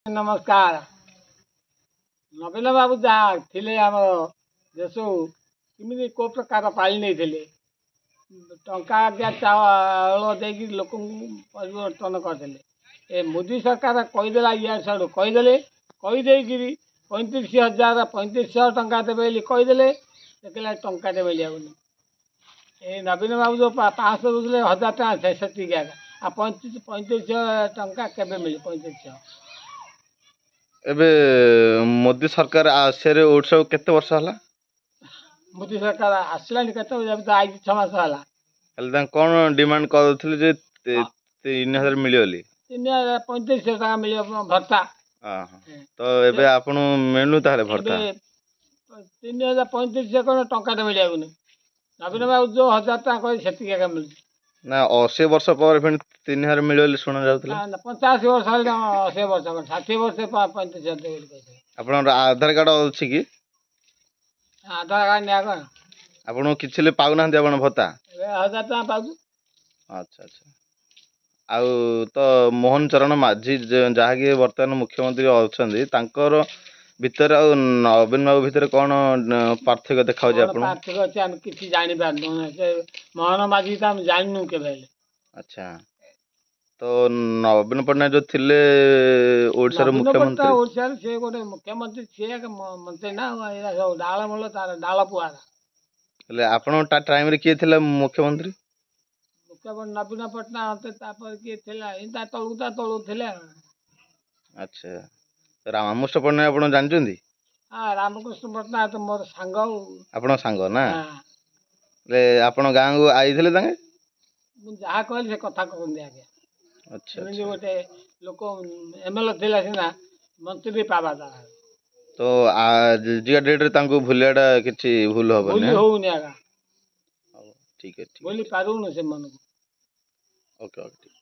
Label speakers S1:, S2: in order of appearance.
S1: ନମସ୍କାର। ନବୀନ ବାବୁ ଯାହା ଥିଲେ, ଆମର ଦେଶକୁ କେମିତି କେଉଁ ପ୍ରକାର ପାଳି ନେଇଥିଲେ, ଟଙ୍କା ଆଜ୍ଞା ଚାଉଳ ଦେଇକି ଲୋକଙ୍କୁ ପରିବର୍ତ୍ତନ କରିଦେଲେ। ଏ ମୋଦି ସରକାର କହିଦେଲା, ଇଆଡ଼ୁ ସିଆଡ଼ୁ କହିଦେଲେ, କହିଦେଇକିରି 35,000 3500 ଟଙ୍କା ଦେବେ ବୋଲି କହିଦେଲେ। ଦେଖିଲା ଟଙ୍କାଟେ ମିଳିଯାଉନି। ଏ ନବୀନ ବାବୁ ଯେଉଁ 500 ଦେଉଥିଲେ, 1000 ଟଙ୍କା, ସେତିକି ଆଜ୍ଞା। ଆଉ 3500 ଟଙ୍କା କେବେ ମିଳିବ? 3500।
S2: ଏବେ ମୋଦି ସରକାର ଆସିବାରେ ଓଡ଼ିଶାକୁ କେତେ ବର୍ଷ ହେଲା?
S1: ମୋଦି ସରକାର ଆସିଲାଣି କେତେ, ଏବେ ତ ଆଇଛି 6 ମାସ ହେଲା।
S2: ହେଲେ ତାଙ୍କ କ'ଣ ଡିମାଣ୍ଡ କରୁଥିଲେ ଯେ 3000 ମିଳିବ ବୋଲି?
S1: 3000, 3500 ଟଙ୍କା ମିଳିବ ଭତ୍ତା।
S2: ତ ଏବେ ଆପଣଙ୍କୁ ମିଳୁନି ତାହେଲେ ଭତ୍ତା?
S1: ଏବେ 3000, 3500 କ'ଣ, ଟଙ୍କାଟେ ମିଳିବାକୁ। ନବୀନ ବାବୁ ଯେଉଁ 1000 ଟଙ୍କା କହି, ସେତିକି ଏକା ମିଳୁଛି।
S2: ନା, 80 ବର୍ଷ ପରେ ପୁଣି 3000 ମିଳିବ ବୋଲି ଶୁଣା ଯାଉଥିଲା।
S1: ନା, 85 ବର୍ଷ ହେଲେ, 80 ବର୍ଷ କ'ଣ, 60 ବର୍ଷ 3500 ଦେବେ ବୋଲି କହିଥିଲେ।
S2: ଆପଣଙ୍କର ଆଧାର କାର୍ଡ଼ ଅଛି କି?
S1: ଆଧାର କାର୍ଡ଼ ନିଆ କ'ଣ।
S2: ଆପଣଙ୍କୁ କିଛି ହେଲେ ପାଉନାହାନ୍ତି ଆପଣ ଭତ୍ତା?
S1: ଏବେ 1000 ଟଙ୍କା ପାଉଛୁ।
S2: ଆଚ୍ଛା। ଆଉ ତ ମୋହନ ଚରଣ ମାଝୀ, ଯାହାକି ବର୍ତ୍ତମାନ ମୁଖ୍ୟମନ୍ତ୍ରୀ ଅଛନ୍ତି, ତାଙ୍କର ଭିତରେ ଆଉ ନବୀନ ବାବୁ ଭିତରେ କ'ଣ ପାର୍ଥକ୍ୟ ଦେଖାଯାଉଛି
S1: କ'ଣ
S2: ଆପଣ?
S1: ପାର୍ଥକ୍ୟ ଅଛି, ଆମେ କିଛି ଜାଣିପାରୁନୁ। ସେ ମୋହନ ମାଝୀ ତ ଆମେ ଜାଣିନୁ କେବେ ହେଲେ।
S2: ଆଚ୍ଛା, ତ ନବୀନ ପଟ୍ଟନାୟକ ଯେଉଁ ଥିଲେ ଓଡ଼ିଶାର
S1: ନବୀନ
S2: ମୁଖ୍ୟମନ୍ତ୍ରୀ,
S1: ପଟ୍ଟନାୟକ ଓଡ଼ିଶାରେ ସେ ଗୋଟେ ମୁଖ୍ୟମନ୍ତ୍ରୀ, ସିଏ ଏକ ମନ୍ତ୍ରୀ ନା, ଏଇରା ସବୁ ଡାଳ ମୂଳ ତାର ଡାଳ ପୁଆରା।
S2: ହେଲେ ଆପଣଙ୍କ ଟାଇମ୍ରେ କିଏ ଥିଲା ମୁଖ୍ୟମନ୍ତ୍ରୀ?
S1: ମୁଖ୍ୟମନ୍ତ୍ରୀ ନବୀନ ପଟ୍ଟନାୟକ, ତାପରେ କିଏ ଥିଲା, ଏଇ ତା ତଳକୁ ଥିଲେ।
S2: ଆଚ୍ଛା, ରାମକୃଷ୍ଣ ପଟ୍ଟନାୟକ ଆପଣ ଜାଣିଛନ୍ତି?
S1: ହଁ, ରାମକୃଷ୍ଣ ପଟ୍ଟନାୟକ ତ ମୋର ସାଙ୍ଗ ଆଉ।
S2: ଆପଣଙ୍କ ସାଙ୍ଗ ନା?
S1: ହଁ।
S2: ହେଲେ ଆପଣ ଗାଁକୁ ଆଇଥିଲେ ତାଙ୍କେ?
S1: ମୁଁ ଯାହା କହିଲି ସେ କଥା କହନ୍ତି ଆଜ୍ଞା। ଏମିତି ଗୋଟେ ଲୋକ ଏମ୍ ଏଲ୍ ଏ ଥିଲା ସିନା, ମନ୍ତ୍ରୀ ପାବା ତାର।
S2: ତ ଆଜିକା ଡେଟ୍ରେ ତାଙ୍କୁ ଭୁଲିବାଟା କିଛି ଭୁଲ ହବନି?
S1: ଭୁଲି ହଉନି ଆଜ୍ଞା।
S2: ହଉ, ଠିକ୍ ଅଛି।
S1: ଭୁଲି ପାରୁନୁ ସେମାନଙ୍କୁ।
S2: ଓକେ, ଠିକ୍।